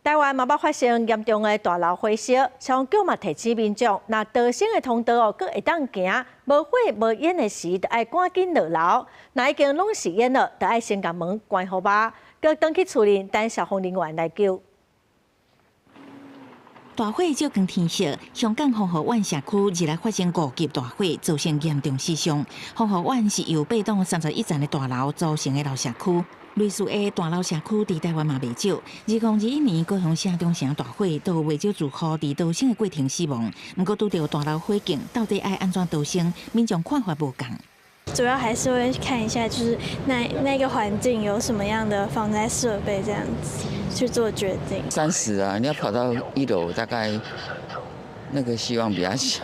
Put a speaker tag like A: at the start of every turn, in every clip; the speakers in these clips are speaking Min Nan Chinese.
A: 台灣嘛捌發生嚴重的大樓火燒，消防局嘛提醒民眾，若逃生的通道哦，閣會當行，無火無煙的時，就愛趕緊落樓；若已經攏是煙了，就愛先共門關予飽，閣轉去厝裡等消防人員來救。
B: 大火照光天色，香港宏豪苑社區日來發生五級大火，造成嚴重死傷。宏豪苑是由八棟31層的大樓組成的老社區，類似的大樓社區佇台灣嘛袂少。2021年高雄市中城大火，都有袂少住戶佇逃生的過程死亡。毋過拄著大樓火警，到底愛按怎逃生？民眾看法無仝。
C: 主要還是會看一下，就是那個環境有什麼樣的防災設備，這樣子去做決定。
D: 30啊，你要跑到1樓，大概那個希望比較小。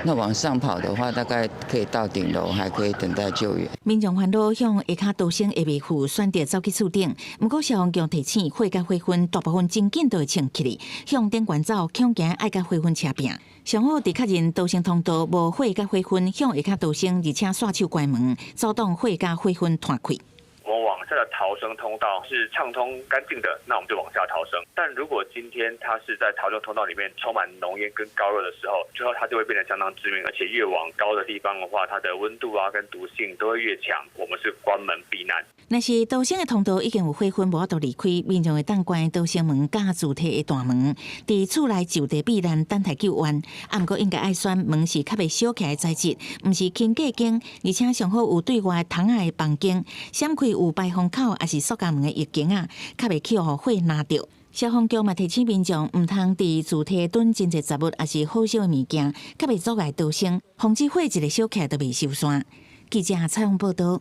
D: 那往上跑的話，大概可以到頂樓，還可以等待救援。
B: 民眾煩惱向下跤逃生會袂赴，選擇走去厝頂。毋過消防局提醒，火佮火焚大部分真緊就會衝起來，向頂懸走，恐驚愛佮火焚車拚。上好佇確認逃生通道無火佮火焚，向下跤逃生，而且煞手關門，阻擋火佮火焚傳開。
E: 我們往下的逃生通道是暢通乾淨的，那我們就往下逃生。但如果今天它是在逃生通道裡面充滿濃煙跟高熱的時候，最後它就會變得相當致命，而且越往高的地方的話，它的溫度啊跟毒性都會越強。我們是關門避難。
B: 若是逃生的通道已經有火焚，無法度離開，民眾會當關逃生門佮自提的大門，佇厝內就地避難，等待救援。啊，毋過應該愛選門是較袂燒起來的材質，毋是輕隔間，而且上好有對外窗仔的房間，閃開有排風口抑是塑膠門的浴間仔，較袂去予火焫著。消防局嘛提醒民眾，毋通佇自提囤真濟雜物，抑是火燒的物件，較袂阻礙逃生，防止火一个燒起來就袂收山。記者採訪報導。